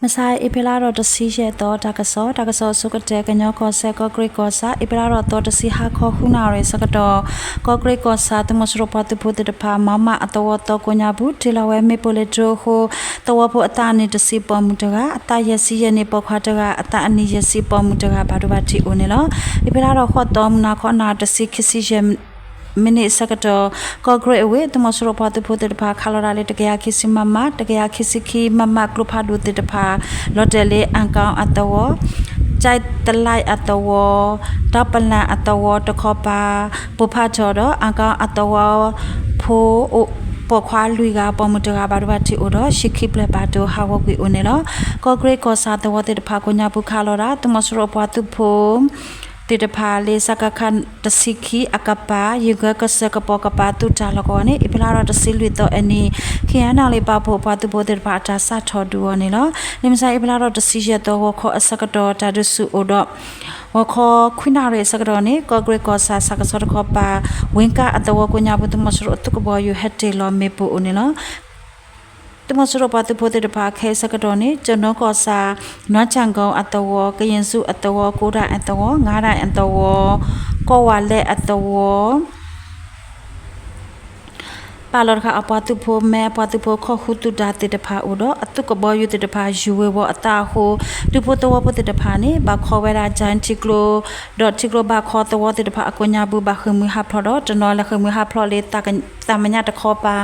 မဆါ အ့ဖြ့လါထီၣ်တဆံယဲၢ်သီ တၢ်ကစီၣ်, တၢ်ကစီၣ်အဆိကတၢၢ် ကညီကီၢ်စဲၣ် ကီၢ်ကရ့ၣ်ကီၢ်ဆၣ် အ့ဖြ့လါထီၣ်သီတဆံ ဟါခီဃုနၣ်ရံၣ်အဆၢကတီၢ် ကီၢ်ကရ့ၣ်ကီၢ်ဆၣ် သုးမီၤစိရိၤပှၤသုးဖိသ့ၣ်တဖၣ် မမအသဝီသီကိးညါပူၤ တ့ၢ်လီၤဝဲမ့ၣ်ပိၢ်လၢဒြိအဃိ သဝီဖိအသးအနံၣ်တဆံပိာ်မုၣ်တဂၤ, အသးယဲၢ်ဆံယဲၢ်နံၣ်ပိာ်ခွါတဂၤ, အသးအနံၣ်ယဲၢ်ဆံပိာ်မုၣ်တဂၤ ဘၣ်ဒိဘၣ်ထံးအိၣ်န့ၣ်လီၤ. အ့ဖြ့လါထီၣ်ဃိးသီ မုၢ်နၤခီနၣ်ရံၣ်တဆံခံဆံယဲၢ် မံးနံးအဆၢကတီၢ် ကီၢ်ကရ့ၣ်အဝ့ၢ် သုးမီၤစိရိၤပှၤသုးဖိသ့ၣ်တဖၣ် ခးလီၤဒၣ်လၢ တကယၤခံဆံ မမ, တကယၤခံဆံခံ မမ ကျိဖးဒိၣ်သ့ၣ်တဖၣ် လီၤတဲာ်လၢ အၣ်ကီအသဝီ, ကၠဲးသလဲးအသဝီ, ဒီပလၣ်အသဝီတခီပၤ ပိၢ်ဖးထီၣ်ဒီး အၣ်ကီအသဝီဖိ ပိာ်ခွါလွံၢ်ဂၤ ပိာ်မုၣ်တဂၤ ဘၣ်ဒိဘၣ်ထံးအိၣ်ဒီး ဟံၣ်ခံဖျၢၣ်ဘၣ်ဒိဟးဂီၤကွံာ်အိၣ်န့ၣ်လီၤ. ကီၢ်ကရ့ၣ်ကီၢ်ဆၣ်သဝီသ့ၣ်တဖၣ်ကိးညါပူၤ ခးလီၤဒၣ် သုးမီၤစိရိၤပှၤသုးဖိ သ့ၣ်တဖၣ်လၢ စကခ တဆံခံအကပၤ ယံၤကၢကစၢၢ်ကပိာ်ကပၤ သုးတၢ်လီၢ်ကဝီၤန့ၣ် အ့ဖြ့လါထီၣ်တဆံလွံၢ်သီအနံၤ ခ့ၣ်အဲၣ်နီၣ်လံပာ်ဖှိၣ်ပှၤသုးဖိသ့ၣ်တဖၣ် အတၢ်စးထီၣ်ဒုးအီၤန့ၣ်လီၤ. လၢမဆါ အ့ဖြ့လါထီၣ်တဆံယဲၢ်သီ ဂီၤခီအဆၢကတီၢ် တၢ်ဒုးဆူၣ်အိၣ်ဒီး ဂီၤခီခွံနၣ်ရံၣ်အဆၢကတီၢ်န့ၣ် ကီၢ်ကရ့ၣ်ကီၢ်ဆၣ် စကစီတခီပၤ ဝ့ကၣ်အသဝီကိးညါပူၤ သုးမီၤစိရိၤအသုးကဘီယူၤ ဟဲတ့ၢ်လီၤမ့ၣ်ပိၢ်အိၣ်န့ၣ်လီၤ. သုးမီၤစိရိၤပှၤသုးဖိသ့ၣ်တဖၣ် ခဲအံၤအဆၢကတီၢ်န့ၣ် ကၠိနိကီၢ်ဆၣ် နွါဆၣ်ကိအသဝီ, ကယ့ၣ်စူၣ်အသဝီ, ကိးဒၣ်အသဝီ, ငါးဒၣ်အသဝီ, ကီၢ်ဝးလဲၣ်အသဝီ ပာ်လီၤတခါ အပှၤသုးဖိ မဲအပှၤသုးဖိ ခိၣ်ဃူသူၣ်တၢ်သ့ၣ်တဖၣ်အိၣ်ဒီး အသုးကဘီယူၤသ့ၣ်တဖၣ် ယူၤဝ့ၤဝီၤအသးအဃိ ဒူဖိသဝီဖိသ့ၣ်တဖၣ်န့ၣ် ဘၣ်ခီဝဲဒၣ် ကၠဲထံကျိ ဒီးထံကျိဘၣ်ခီသဝီသ့ၣ်တဖၣ် အကိးညါပူၤ ဘၣ်ဃ့ၢ်မှံဟးဖျိးဒီး တနီၤလဲၤဃ့ၢ်မှံဟးဖျိးလၢ သးမညါတခီပၤ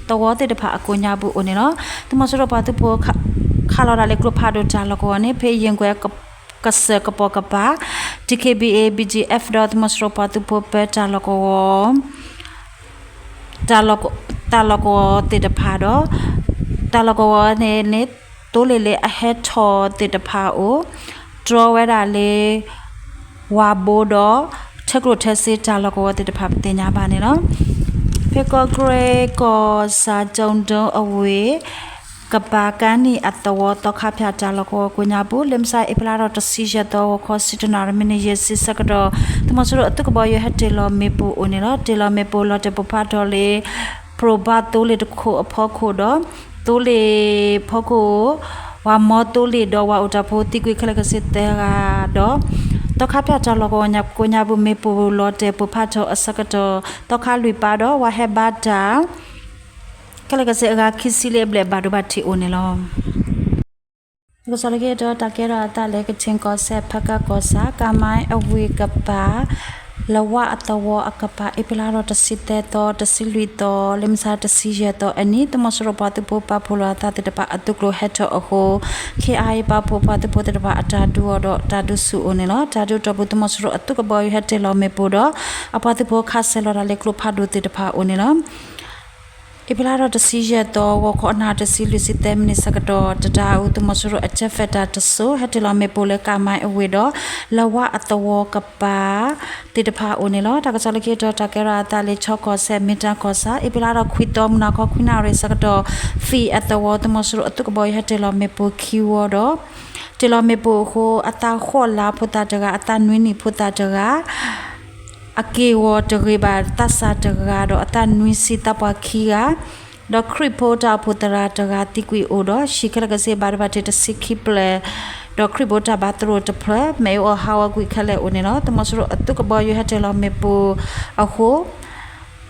သဝီသ့ၣ်တဖၣ်အကိးညါပူၤအိၣ်န့ၣ်လီၤ. သုးမီၤစိရိၤပှၤသုးဖိ ခးလီၤဒၣ်လၢကျိဖးဒိၣ်တၢ်လီၢ်ကဝီၤန့ၣ် ဖဲယံၤကွဲ ကစၢၢ်ကပိာ်ကပၤ DKBA BGF ဒီးသုးမီၤစိရိၤပှၤသုးဖိ ပၢတၢ်လီၢ်ကဝီၤ တၢ်လီၢ်ကဝီၤသ့ၣ်တဖၣ်ဒီး တၢ်လီၢ်ကဝီၤန့ၣ်န့ၣ် သိလ့ၣ်လၢအဟဲထီၣ်သ့ၣ်တဖၣ်အိၣ် တြီဝဲဒၣ်လၢ ဝၤဘိဒီး ထၢကျိၣ်ထၢစ့တၢ်လီၢ်ကဝီၤသ့ၣ်တဖၣ် ပသ့ၣ်ညါဘၣ်န့ၣ်လီၤ. ဖဲကီၢ်ကရ့ၣ်ကီၢ်ဆၣ် ကၠိဒိအဝ့ၢ် ကပၤကါနံၣ်အသဝီ သီခါဖၠၣ်တၢ်လီၢ်ကဝီၤကိးညါပူၤ လၢမဆါ အ့ဖြ့လါထီၣ်တဆံယဲၢ်သီ ဂီၤခီ ဆံတနၣ်ရံၣ်မံးနံးယဲၢ်ဆံဆၢကတီၢ် သုးမီၤစိရိၤအသုးကဘီယူၤ ဟဲတ့ၢ်လီၤမ့ၣ်ပိၢ်အိၣ်န့ၣ်လီၤ. တ့ၢ်လီၤမ့ၣ်ပိၢ်လီၤတဲာ်ပိၢ်ဖးထီၣ်လၢ ပြိၤဘၣ်သိလ့ၣ်တခိၣ်အဖီခိၣ်ဒီး သိလ့ၣ်ဖီခိၣ် ဝၤမီသိလ့ၣ်ဒီး ဝၤအိၣ်တၢ်ဖိသံကွံာ်ခဲလၢာ်ကစ့ၢ်သၢဂၤဒီး သီခါဖၠၣ်တၢ်လီၢ်ကဝီၤကိးညါပူၤ မ့ၣ်ပိၢ်လီၤတဲာ်ပိၢ်ဖးထီၣ်အဆၢကတီၢ် သီခါလွံၢ်ပၤဒီး ဝၤဟဲဘါတၢ် ခဲလၢာ်ကစ့ၢ်အဂၤခံဆံလၢအဘျဲၣ် ဘၣ်ဒိဘၣ်ထံးအိၣ်န့ၣ်လီၤ. တၢ်ကစီၣ်လၢခံတတီၤ တၢ်ကဲထီၣ်အသးလၢ ကချင်ကီၢ်စဲၣ် ဖကၣ်ကီၢ်ဆၣ် ကါမါအဝ့ၢ်ကပၤ လဝါအသဝီအကပၤ အ့ဖြ့လါထီၣ်တဆံသၢသီ တဆံလွံၢ်သီ လၢမဆါတဆံယဲၢ်သီအနံၤ သုးမီၤစိရိၤပှၤသုးဖိပာ်ဖှိၣ်လိာ်အသးသ့ၣ်တဖၣ် အသုးကျိၤဟဲထီၣ်အဃိ ခ့ၣ်အဲၣ်အံၤပာ်ဖှိၣ်ပှၤသုးဖိသ့ၣ်တဖၣ် အတၢ်ဒုးအီၤဒီးတၢ်ဒုးဆူၣ်အိၣ်န့ၣ်လီၤ. တၢ်ဒုးတီၢ်ပူၤ သုးမီၤစိရိၤအသုးကဘီယူၤဟဲတ့ၢ်လီၤမ့ၣ်ပိၢ်ဒီး အပှၤသုးဖိခးဆဲးလီၤတၢ်လၢကျိဖးဒိၣ်သ့ၣ်တဖၣ်အိၣ်န့ၣ်လီၤ. အ့ဖြ့လါထီၣ်တဆံယဲၢ်သီ ဂီၤခီနၣ်ရံၣ်တဆံလွံၢ်ဆံသၢမံးနံးဆၢကတီၢ် တတၢ်အူ သုးမီၤစိရိၤအ Jet Fighter တစိၤ ဟဲတ့ၢ်လီၤမ့ၣ်ပိၢ်လၢ ကါမါအဝ့ၢ်ဒီး လဝါအသဝီကပၤသ့ၣ်တဖၣ်အိၣ်န့ၣ်လီၤ. တၢ်ကစီၣ်လၢခံတတီၤ တၢ်ကဲထီၣ်အသးလၢ ခၠီကီၢ်စဲၣ် မ့ၢ်တၢ်ကီၢ်ဆၣ် အ့ဖြ့လါထီၣ်ခွံသီ မုၢ်နၤခီခွံနၣ်ရံၣ်ဆၢကတီၢ် ဖံးအသဝီ သုးမီၤစိရိၤအသုးကဘီယူၤဟဲတ့ၢ်လီၤမ့ၣ်ပိၢ်ခံဝီဒီး တ့ၢ်လီၤမ့ၣ်ပိၢ်အဃိ အသးဃိးလါဖိသၣ်တဂၤ အသးနွံနံၣ်ဖိသၣ်တဂၤ အက့ၢ်ဂီၤတဂ့ၤဘၣ် သးစၢ်တဂၤဒီး အသးနွံဆံသးပှၢ်ခံဂၤ ဒီးခရံာ်ဖိတၢ်အိၣ်ဖှိၣ်သရၣ်တဂၤသံကွံာ်အိၣ်ဒီး ဟံၣ်ခဲလၢာ်ကစ့ၢ်ဘၣ်ဒိဘၣ်ထံးတဆံခံဖျၢၣ် ဒီးခရံာ်ဖိတၢ်ဘါသရိာ်တဖျၢၣ် မ့ၣ်အူအီၣ်ဟးဂီၤကွံာ်ခဲလၢာ်အိၣ်န့ၣ်လီၤ. သုးမီၤစိရိၤအသုးကဘီယူၤဟဲတ့ၢ်လီၤမ့ၣ်ပိၢ်အဃိ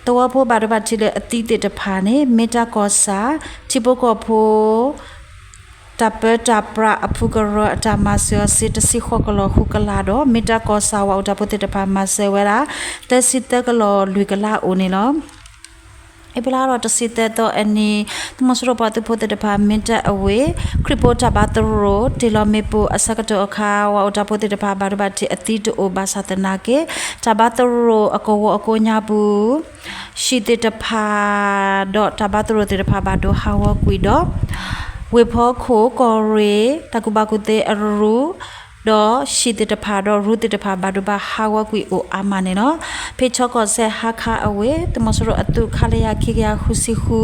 သဝီဖိဘၣ်ဒိဘၣ်ထံးလၢအသံသ့ၣ်တဖၣ်န့ၣ် မ့ၢ်တၢ်ကီၢ်ဆၣ် ထံဖိကီၢ်ဖိ တၢ်ပၢတၢ်ပြးအဖုကရၢအတၢ်မၤစၢၤအီၤစ့ တဆံဃိးကလီၤဃုကလးဒီး မ့ၢ်တၢ်ကီၢ်ဆၣ်ဝဲအိၣ်တၢ်ဖိသ့ၣ်တဖၣ်မၤစၢၤဝဲဒၣ် သၢဆံသၢကလီၤလွံၢ်ကလးအိၣ်န့ၣ်လီၤ. အ့ဖြ့လါထီၣ်တဆံသၢသီအနံၤ သုးမီၤစိရိၤပှၤသုးဖိသ့ၣ်တဖၣ် မ့ၢ်တၢ်အဝ့ၢ် ခရံာ်ဖိတၢ်ဘါသရိာ် တ့ၢ်လီၤမ့ၣ်ပိၢ်အဆၢကတီၢ်အခါ ဝဲအိၣ်တၢ်ဖိသ့ၣ်တဖၣ် ဘၣ်ဒိဘၣ်ထံးအသံတအိၣ်ဘၣ်ဆၣ်သနာ်က့ တၢ်ဘါသရိာ်အကဝီၤအကိးညါပူၤ ဟံၣ်သ့ၣ်တဖၣ်ဒီးတၢ်ဘါသရိာ်သ့ၣ်တဖၣ်ဘၣ်ဒိဟးဂီၤကွံာ်ဒီး ဝ့ၢ်ဖီခိၣ်ကီၢ်ရ့ၣ် တၢ်ကူၣ်ဘၣ်ကူၣ်သ့အရူ ဒီးဟံၣ်သ့ၣ်တဖၣ်ဒီးရူသ့ၣ်တဖၣ်ဘၣ်ဒိဘၣ်ဟးဂီၤကွံာ်အိၣ်အါမးန့ၣ်လီၤ. ဖဲခၠီကီၢ်စဲၣ်ဟါခါအဝ့ၢ် သုးမီၤစိရိၤအသုး ခလရ ခံကယၤဃုဆံဃု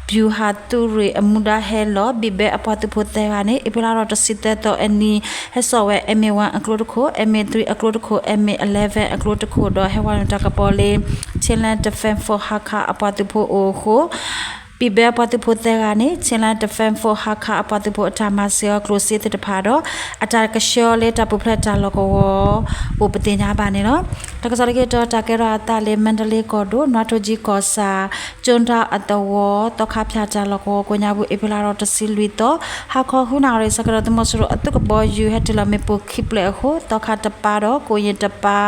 ဗျူဟာသုးရ့ၣ်အမူဒါဟဲလီၤ ဘံၣ်ဘဲအပှၤသုးဖိသၢဂၤန့ၣ် အ့ဖြ့လါထီၣ်တဆံသၢသီအနံၤ ဟဲစိာ်ဝဲ MA one အကျိတခိၣ် MA three အကျိတခိၣ် MA eleven အကျိတခိၣ်ဒီးဟဲဝဲနုာ်တၢ်ကပီၤလၢ Chinland Defense Force ဟါခါအပှၤသုးဖိအိၣ်အဃိ ဘဲအပှၤသုးဖိသၢဂၤန့ၣ် Chinland Defense Force ဟါခးအပှၤသုးဖိအတၢ်မၤစၢၤအီၤကျိၣ်စ့သ့ၣ်တဖၣ်ဒီး အတၢ်ကဆှၢအီၤလၢတၢ်ပူၤဖျဲးတၢ်လီၢ်ကဝီၤအိၣ်ပသ့ၣ်ညါဘၣ်န့ၣ်လီၤ. တၢ်ကစီၣ်လၢခံတီၤ တၢ်ကဲထီၣ်အသးလၢ မါဒလ့ကီၢ်ဒိၣ် နွားထိကၠံကီၢ်ဆၣ် ကၠိတၢ်အသဝီ သီခါဖၠၣ်တၢ်လီၢ်ကဝီၤကိးညါပူၤ အ့ဖြ့လါဒီးတဆံလွံၢ်သီ ဟါခီဃုနၣ်ရံၣ် ဆၢကတီၢ်သုးမီၤစိရိၤအသုးကဘီယူၤဟဲတ့ၢ်လီၤမ့ၣ်ပိၢ်ခံဖျၢၣ်အဃိ သီခါတပၤဒီး ကိးယံၢ်တပၤ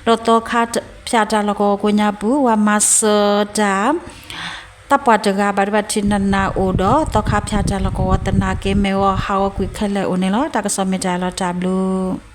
ဒီးသီခါဖၠၣ်တၢ်လီၢ်ကဝီၤကိးညါပူၤ ပှၤမၤစၢၤတၢ် သးပှၢ်တဂၤ ဘၣ်ဒိဘၣ်ထံးနးနးအိၣ်ဒီး သီခါဖၠၣ်တၢ်လီၢ်ကဝီၤသနာ်က့ မ့ၢ်ဂီၤဟးဂီၤကွံာ်ခဲလၢာ်အိၣ်န့ၣ်လီၤ. တၢ်ကစီၣ်မ့ၢ်တၢ်အံၤလီၤ တၢ်ဘျုး